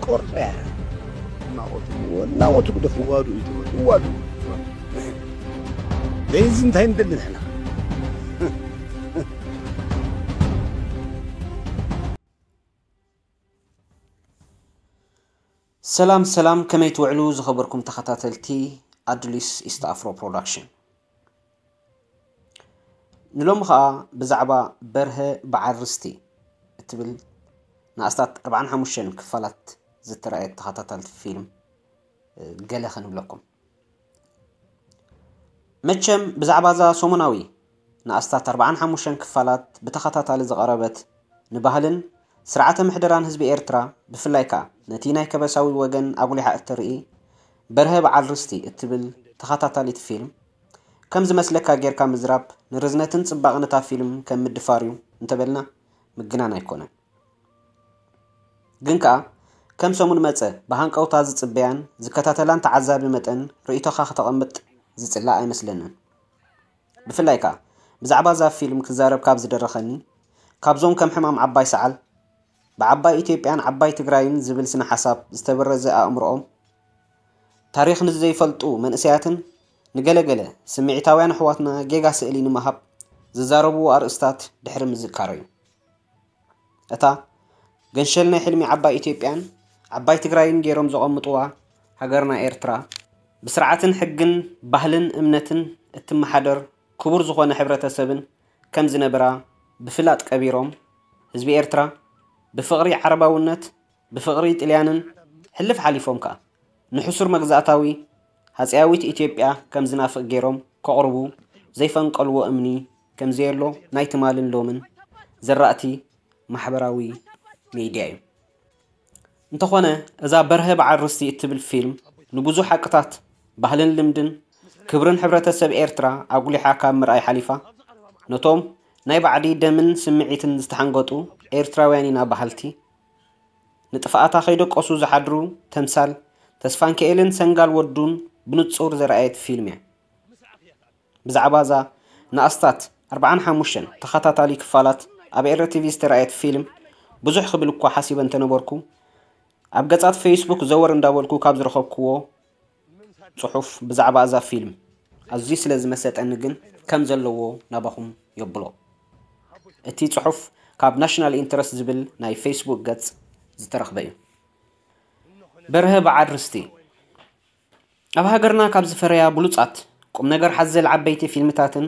ቆርጦ እያ። እናቆቱ እናቆቱ ግደፍዋ፣ ድኡ ይትበሉ፣ እዋ ድኡ ይትበሉ። ዘይዚ እንታይ ንደሊ ንሕና? ሰላም ሰላም፣ ከመይ ትውዕሉ ዝኸበርኩም ተኸታተልቲ ኣዱሊስ ኢስት ኣፍሮ ፕሮዳክሽን። ንሎሚ ኸኣ ብዛዕባ በርሀ በዓል ርስቲ እትብል ንኣስታት ኣርብዓን ሓሙሽተን ክፋላት ዝተራእየት ተኸታታልቲ ፊልም ገለ ክንብለኩም። መቸም ብዛዕባ እዛ ሰሙናዊ ንኣስታት ኣርብዓን ሓሙሽተን ክፋላት ብተኸታታሊ ዝቐረበት ንባህልን ስርዓተ ምሕደራን ህዝቢ ኤርትራ ብፍላይ ከኣ ነቲ ናይ ከበሳዊ ወገን ኣጉሊሓ እተርኢ በርሀ በዓል ርስቲ እትብል ተኸታታሊት ፊልም ከም ዝመስለካ ጌርካ ምዝራብ ንርዝነትን ጽባቕን እታ ፊልም ከም ምድፋር እዩ እንተበልና ምግናን ኣይኮነን። ግን ከኣ ከም ሰሙን መጸ ብሃንቀውታ ዝጽበያን ዝከታተላን ተዓዛቢ መጠን ርእይቶኻ ክተቐምጥ ዝጽላእ ኣይመስለንን። ብፍላይ ከኣ ብዛዕባ እዛ ፊልም ክዛረብ ካብ ዝደረኸኒ ካብዞም ከም ሕማም ዓባይ ሰዓል ብዓባይ ኢትዮጵያን ዓባይ ትግራይን ዝብል ስነ ሓሳብ ዝተበረዘ ኣእምሮኦም ታሪኽ ንዘይፈልጡ መንእሰያትን ንገለገለ ስምዒታውያን ኣሕዋትና ጌጋ ስእሊ ንምሃብ ዝዛረብዎ ኣርእስታት ድሕሪ ምዝካር እዩ። እታ ገንሸል ናይ ሕልሚ ዓባይ ኢትዮጵያን ዓባይ ትግራይን ገይሮም ዘቐምጥዋ ሃገርና ኤርትራ ብስርዓትን ሕግን ባህልን እምነትን እትመሓደር ክቡር ዝኾነ ሕብረተሰብን ከም ዝነበራ ብፍላጥ ቀቢሮም ህዝቢ ኤርትራ ብፍቕሪ ዓረባውነት ብፍቕሪ ጥልያንን ሕልፍ ሓሊፎም ከኣ ንሕሱር መግዛእታዊ ሃፀያዊት ኢትዮጵያ ከም ዝናፍቕ ገይሮም ከቕርቡ ዘይፈንቀልዎ እምኒ ከም ዘየሎ ናይ ትማልን ሎምን ዘራእቲ ማሕበራዊ ሚድያ እዩ። እንተኾነ እዛ በርሀ በዓል ርስቲ እትብል ፊልም ንብዙሕ ሓቅታት ባህልን ልምድን ክብርን ሕብረተሰብ ኤርትራ ኣጉሊሓ ካብ ምርኣይ ሓሊፋ ነቶም ናይ ባዕዲ ደምን ስምዒትን ዝተሓንገጡ ኤርትራውያን ኢና በሃልቲ ንጥፍኣታ ከይደቀሱ ዝሓድሩ ተምሳል ተስፋንክኤልን ሰንጋል ወዱን ብንጹር ዘርኣየት ፊልም እያ። ብዛዕባ እዛ ንኣስታት ኣርብዓን ሓሙሽተን ተኸታታሊ ክፋላት ኣብ ኤረ ቲቪ ዝተራእየት ፊልም ብዙሕ ክብል እኳ ሓሲበ እንተነበርኩ ኣብ ገጻት ፌስቡክ ዘወር እንዳበልኩ ካብ ዝረኸብክዎ ጽሑፍ ብዛዕባ እዛ ፊልም ኣዝዩ ስለ ዝመሰጠኒ ግን ከም ዘለዎ ናባኹም የብሎ። እቲ ጽሑፍ ካብ ናሽናል ኢንትረስት ዝብል ናይ ፌስቡክ ገጽ ዝተረኽበ እዩ። በርሀ በዓል ርስቲ ኣብ ሃገርና ካብ ዝፈረያ ብሉጻት ቁም ነገር ሓዘል ዓበይቲ ፊልምታትን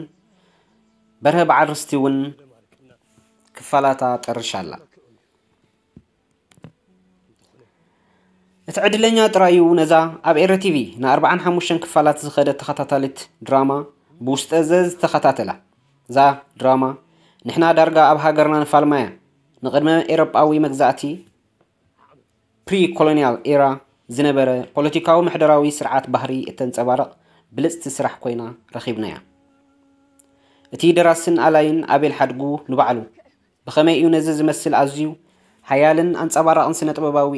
በርሀ በዓል ርስቲ እውን ክፋላታ ጠርሻ ኣላ። እቲ ዕድለኛ ጥራይ እዩ ነዛ ኣብ ኤረ ቲቪ ንኣርብዓን ሓሙሽተን ክፋላት ዝኸደት ተኸታታሊት ድራማ ብውስጠ ዘ ዝተኸታተላ። እዛ ድራማ ንሕና ዳርጋ ኣብ ሃገርና ንፋልማያ ንቕድመ ኤሮጳዊ መግዛእቲ ፕሪ ኮሎኒያል ኤራ ዝነበረ ፖለቲካዊ ምሕደራዊ ስርዓት ባህሪ እተንጸባርቕ ብልጽቲ ስራሕ ኮይና ረኺብናያ። እቲ ደራስን ኣላይን ኣቤል ሓድጉ ንባዕሉ ብኸመይ እዩ ነዚ ዝመስል ኣዝዩ ሓያልን ኣንጸባራቕን ስነ-ጥበባዊ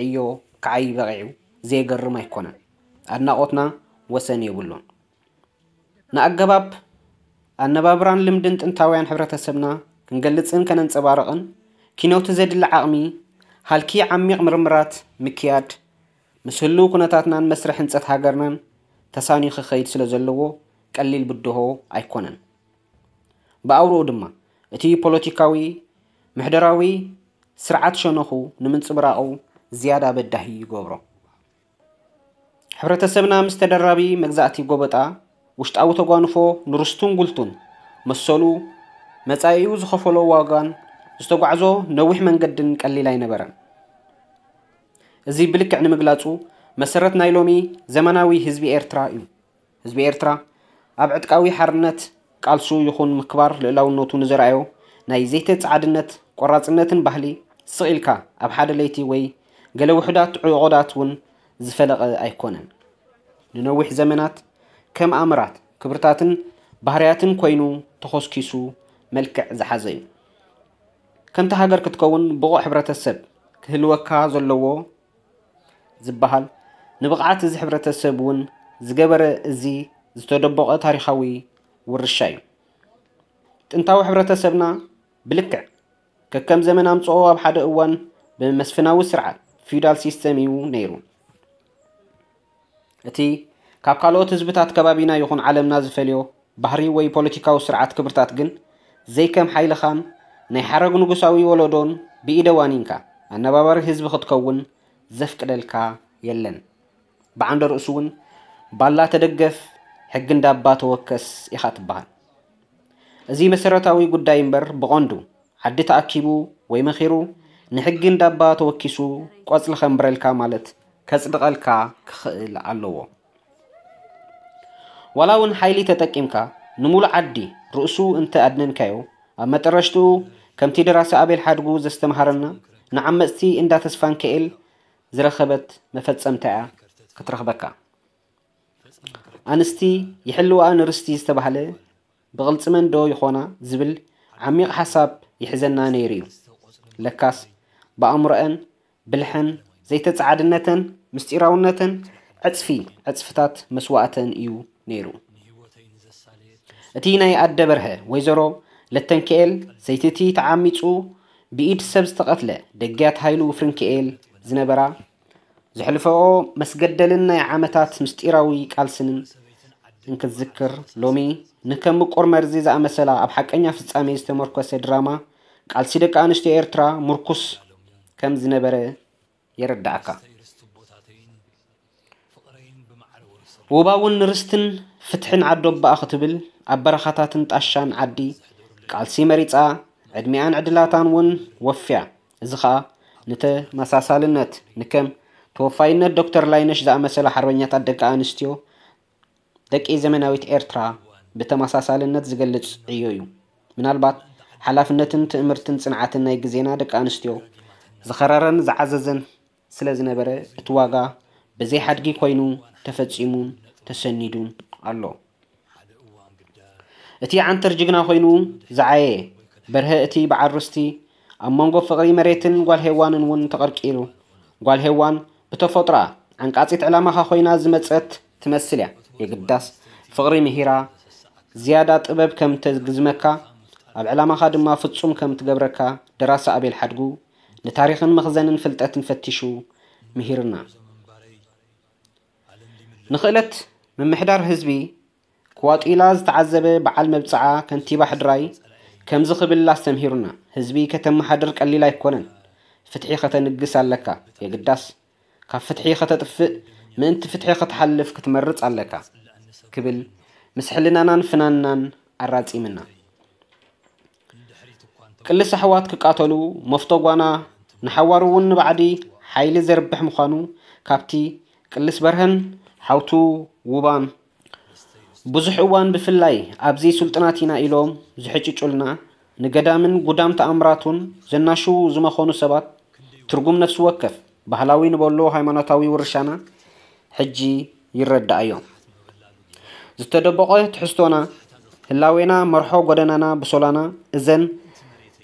ዕዮ ክዓዪ በቒዑ ዘየገርም ኣይኮነን። ኣድናቖትና ወሰን የብሉን። ንኣገባብ ኣነባብራን ልምድን ጥንታውያን ሕብረተሰብና ክንገልጽን ከነንጸባርቕን ኪኖቲ ዘድሊ ዓቕሚ ሃልኪ ዓሚቕ ምርምራት ምክያድ ምስ ህልው ኩነታትናን መስርሕ ህንጸት ሃገርናን ተሳንዩ ክኸይድ ስለ ዘለዎ ቀሊል ብድሆ ኣይኮነን። ብኣውርኡ ድማ እቲ ፖለቲካዊ ምሕደራዊ ስርዓት ሸነኹ ንምንጽብራቑ ዝያዳ በዳሂ ይገብሮ። ሕብረተሰብና ምስ ተደራቢ መግዛእቲ ጎበጣ ውሽጣዊ ተጓንፎ ንርስቱን ጉልቱን መሰሉ መጻኢኡ ዝኸፈሎ ዋጋን ዝተጓዕዞ ነዊሕ መንገድን ቀሊል ኣይነበረን። እዚ ብልክዕ ንምግላጹ መሰረት ናይ ሎሚ ዘመናዊ ህዝቢ ኤርትራ እዩ። ህዝቢ ኤርትራ ኣብ ዕጥቃዊ ሓርነት ቃልሱ ይኹን ምክባር ልእላውነቱ ንዘርኣዮ ናይ ዘይተጻዓድነት ቆራጽነትን ባህሊ ስቕ ኢልካ ኣብ ሓደ ለይቲ ወይ ገለ ውሑዳት ዕቑዳት እውን ዝፈለቐ ኣይኮነን። ንነዊሕ ዘመናት ከም ኣምራት ክብርታትን ባህርያትን ኮይኑ ተኾስኪሱ መልክዕ ዝሓዘ እዩ። ከምቲ ሃገር ክትከውን ብቑዕ ሕብረተሰብ ክህልወካ ዘለዎ ዝበሃል ንብቕዓት እዚ ሕብረተሰብ እውን ዝገበረ እዚ ዝተደበቐ ታሪኻዊ ውርሻ እዩ። ጥንታዊ ሕብረተሰብና ብልክዕ ከከም ዘመን ኣምጽኦ ኣብ ሓደ እዋን ብመስፍናዊ ስርዓት ፊውዳል ሲስተም እዩ ነይሩ። እቲ ካብ ካልኦት ህዝብታት ከባቢና ይኹን ዓለምና ዝፈልዮ ባህሪ ወይ ፖለቲካዊ ስርዓት ክብርታት ግን ዘይከም ሓይልኻን ናይ ሓረግ ንጉሳዊ ወለዶን ብኢደ ዋኒንካ ኣነባባሪ ህዝቢ ክትከውን ዘፍቅደልካ የለን። ብዓንደ ርእሱ እውን ባላ ተደገፍ፣ ሕጊ እንዳባ ተወከስ ኢኻ ትበሃል። እዚ መሰረታዊ ጉዳይ እምበር ብቐንዱ ዓዲ ተኣኪቡ ወይ መኺሩ ንሕጊ እንዳባ ተወኪሱ ቆጽሊ ከንብረልካ ማለት ከጽድቐልካ ክኽእል ኣለዎ። ዋላ እውን ሓይሊ ተጠቂምካ ንሙሉእ ዓዲ ርእሱ እንተ ኣድነንካዮ፣ ኣብ መጠረሽትኡ ከምቲ ደራሲ ኣቤል ሓድጉ ዘስተምሃረና ንዓመጽቲ እንዳ ተስፋንክኤል ዝረኸበት መፈጸምታ እያ ክትረኽበካ። ኣንስቲ ይሕልዋ ንርስቲ ዝተባህለ ብቕልጽመን ዶ ይኾና ዝብል ዓሚቕ ሓሳብ ይሕዘና ነይሩ እዩ። ለካስ ብኣእምሮአን ብልሐን ዘይተጻዓድነተን ምስጢራውነተን ዕጽፊ ዕጽፍታት መስዋእተን እዩ ነይሩ። እቲ ናይ ኣደ በርሀ ወይዘሮ ለተንክኤል ሰይትቲ ተዓሚጹ ብኢድ ሰብ ዝተቐትለ ደግያት ሃይሉ ፍርንክኤል ዝነበራ ዘሕልፈኦ መስገደልን ናይ ዓመታት ምስጢራዊ ቃልስንን እንክትዝክር ሎሚ ንከም ምቁር መርዚ ዝኣመሰላ ኣብ ሓቀኛ ፍጻሜ ዝተመርኮሰ ድራማ ቃልሲ ደቂ ኣንስትዮ ኤርትራ ምርኩስ ከም ዝነበረ የረድኣካ። ውባ እውን ንርስትን ፍትሕን ዓዶ ኣቦኣ ክትብል ኣብ በረኻታትን ጣሻን ዓዲ ቃልሲ መሪጻ ዕድሚኣን ዕድላታን እውን ወፍያ። እዚ ኸኣ ንተመሳሳልነት ንከም ተወፋይነት ዶክተር ላይነሽ ዝኣመሰላ ሓርበኛታት ደቂ ኣንስትዮ ደቂ ዘመናዊት ኤርትራ ብተመሳሳልነት ዝገልጽ ዕዮ እዩ። ምናልባት ሓላፍነትን ትእምርትን ጽንዓትን ናይ ግዜና ደቂ ኣንስትዮ ዝኸረረን ዝዓዘዘን ስለ ዝነበረ እቲ ዋጋ ብዘይ ሓድጊ ኮይኑ ተፈጺሙን ተሰኒዱን ኣሎ። እቲ ዓንተር ጅግና ኮይኑ ዝዓየ በርሀ እቲ በዓል ርስቲ ኣብ መንጎ ፍቕሪ መሬትን ጓል ሄዋንን እውን ተቐርቂሩ። ጓል ሄዋን ብተፈጥሮኣ ዓንቃጺት ዕላማኻ ኮይና ዝመጸት ትመስል እያ። የግዳስ ፍቕሪ ምሂራ ዝያዳ ጥበብ ከም ተግዝመካ ኣብ ዕላማኻ ድማ ፍጹም ከም ትገብረካ ደራሲ ኣቤል ሓድጉ ንታሪኽን መኽዘንን ፍልጠትን ፈቲሹ ምሂርና። ንኽእለት ምምሕዳር ህዝቢ ክዋጢላ ዝተዓዘበ በዓል መብጽዓ ከንቲባ ሕድራይ ከምዚ ክብል ኣስተምሂሩና፣ ህዝቢ ከተመሓድር ቀሊል ኣይኮነን። ፍትሒ ከተንግስ ኣለካ። የግዳስ ካብ ፍትሒ ከተጥፍእ ምእንቲ ፍትሒ ክትሓልፍ ክትመርጽ ኣለካ ክብል ምስ ሕልናናን ፍናንናን ኣራጺምና። ቅልስ ኣሕዋት ክቃተሉ መፍቶ ጓና ንሓዋሩ እውን ንባዕዲ ሓይሊ ዘርብሕ ምዃኑ ካብቲ ቅልስ በርሀን ሓውቱ ውባን ብዙሕ እዋን ብፍላይ ኣብዚ ሱልጥናት ኢና ኢሎም ዝሕጭጩልና ንገዳምን ጉዳም ተኣምራቱን ዘናሽዉ ዝመኾኑ ሰባት ትርጉም ነፍሲ ወከፍ ባህላዊ ንበሎ ሃይማኖታዊ ውርሻና ሕጂ ይረዳኣዮ። ዝተደበቐ ትሕዝቶና፣ ህላዌና፣ መርሖ ጎደናና፣ ብሶላና እዘን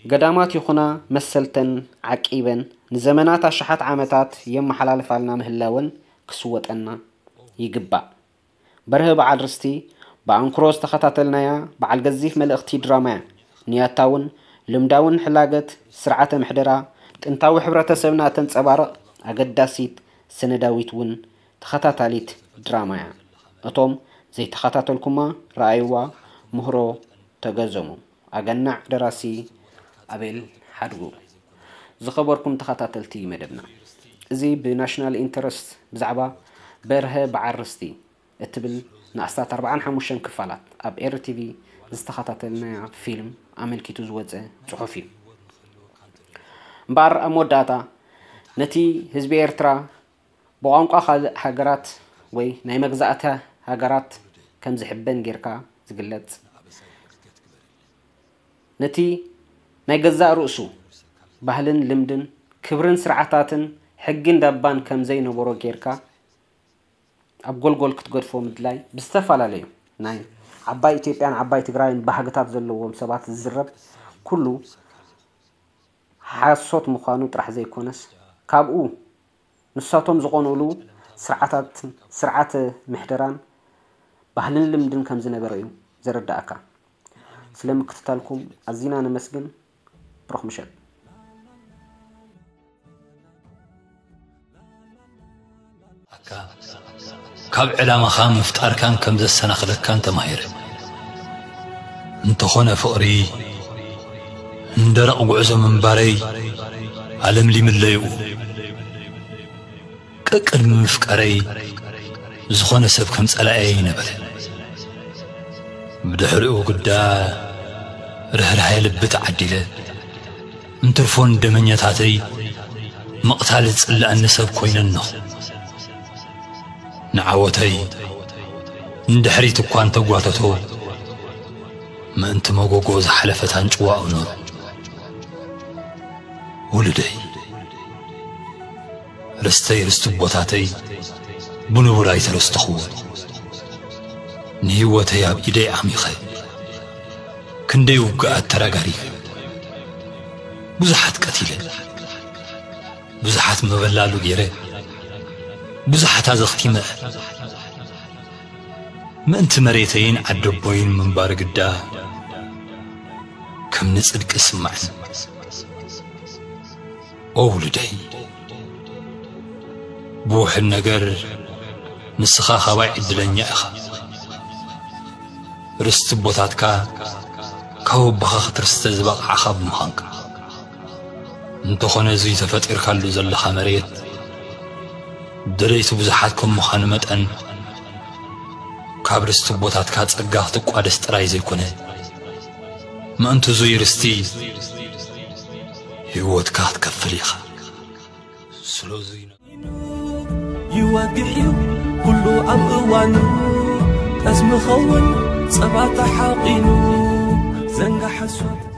ገዳማት ይኹና መሰልተን ዓቂበን ንዘመናት ኣሽሓት ዓመታት የመሓላልፋልና ምህላወን ክስወጠና ይግባእ። በርሀ በዓል ርስቲ ብኣንክሮ ዝተኸታተልናያ በዓል ገዚፍ መልእኽቲ ድራማ እያ። ንያታውን ልምዳውን ሕላገት ስርዓተ ምሕደራ ጥንታዊ ሕብረተሰብና እተንጸባርቕ ኣገዳሲት ሰነዳዊት እውን ተኸታታሊት ድራማ እያ። እቶም ዘይተኸታተልኩማ ረኣይዋ፣ ምህሮ ተገዘሙ። ኣገናዕ ደራሲ ኣቤል ሓድጉ። ዝኸበርኩም ተኸታተልቲ መደብና፣ እዚ ብናሽናል ኢንተረስት ብዛዕባ በርሀ በዓል ርስቲ እትብል ንኣስታት ኣርባዓን ሓሙሽተን ክፋላት ኣብ ኤሪ ቲቪ ዝተኸታተልናያ ፊልም ኣመልኪቱ ዝወጸ ጽሑፍ እዩ። እምበኣር ኣብ መወዳእታ ነቲ ህዝቢ ኤርትራ ብቋንቋ ካልእ ሃገራት ወይ ናይ መግዛእቲ ሃገራት ከም ዝሕበን ጌርካ ዝግለጽ፣ ነቲ ናይ ገዛእ ርእሱ ባህልን ልምድን ክብርን ስርዓታትን ሕግን ዳባን ከም ዘይነበሮ ጌርካ ኣብ ጎልጎል ክትገድፎ ምድላይ ብዝተፈላለዩ ናይ ዓባይ ኢትዮጵያን ዓባይ ትግራይን ባህግታት ዘለዎም ሰባት ዝዝረብ ኩሉ ሓሶት ምዃኑ ጥራሕ ዘይኮነስ ካብኡ ንሳቶም ዝቐንኡሉ ስርዓታት ስርዓተ ምሕደራን ባህልን ልምድን ከም ዝነበረ እዩ ዘረዳእካ። ስለ ምክትታልኩም ኣዚና ነመስግን። ብሩኽ ምሸት። ካብ ዕላማኻ ምፍጣርካን ከም ዘሰናኽለካን ተማሂረ። እንተኾነ ፍቕሪ ንደረቕ ጉዕዞ ምንባረይ ኣለምሊምለይኡ። ቀቅድሚ ምፍቀረይ ዝኾነ ሰብ ከም ጸላኤ ይነበረ። ብድሕሪኡ ግዳ ርህራሄ ልቢ ተዓዲለ። እንትርፎን ደመኛታተይ ምቕታል ዝጽልኣኒ ሰብ ኮይነ ኣለኹ። ንዓወተይ ንድሕሪት እኳ እንተጓተቶ፣ ምእንቲ መጎጎ ዝሓለፈት ኣንጭዋ እኖር። ውሉደይ፣ ርስተይ ርስቲ ቦታተይ ብንቡር ኣይተረስተኽዎ። ንህይወተይ ኣብ ኢደይ ዓሚኸ፣ ክንደይ ውግኣት ተራጋሪፈ። ብዙሓት ቀቲለ፣ ብዙሓት መበላሉ ገይረ፣ ብዙሓት ኣዘኽቲመ። ምእንቲ መሬተይን ዓደቦይን ምንባር ግዳ ከም ንጽድቂ ስማዕን። ኦ ውሉደይ፣ ብውሕድ ነገር ንስኻ ኻባይ ዕድለኛ ኢኻ። ርስቲ ቦታትካ ካብ ኣቦኻ ክትርስተ ዝበቕዓኻ ብምዃንካ። እንተኾነ እዙይ ተፈጢርካሉ ዘለኻ መሬት ደለይቲ ብዙሓት ከም ምዃኑ መጠን፣ ካብ ርስቲ ቦታትካ ጸጋ ክትቋደስ ጥራይ ዘይኮነ፣ ምእንቲ እዙይ ርስቲ ህይወትካ ክትከፍል ኢኻ። ስለዙይ ይወግሕ እዩ ኩሉ ኣብ እዋኑ፣ ጠስሚ ኸውን ጸባ ተሓቒኑ፣ ዘንጋ ሓሶት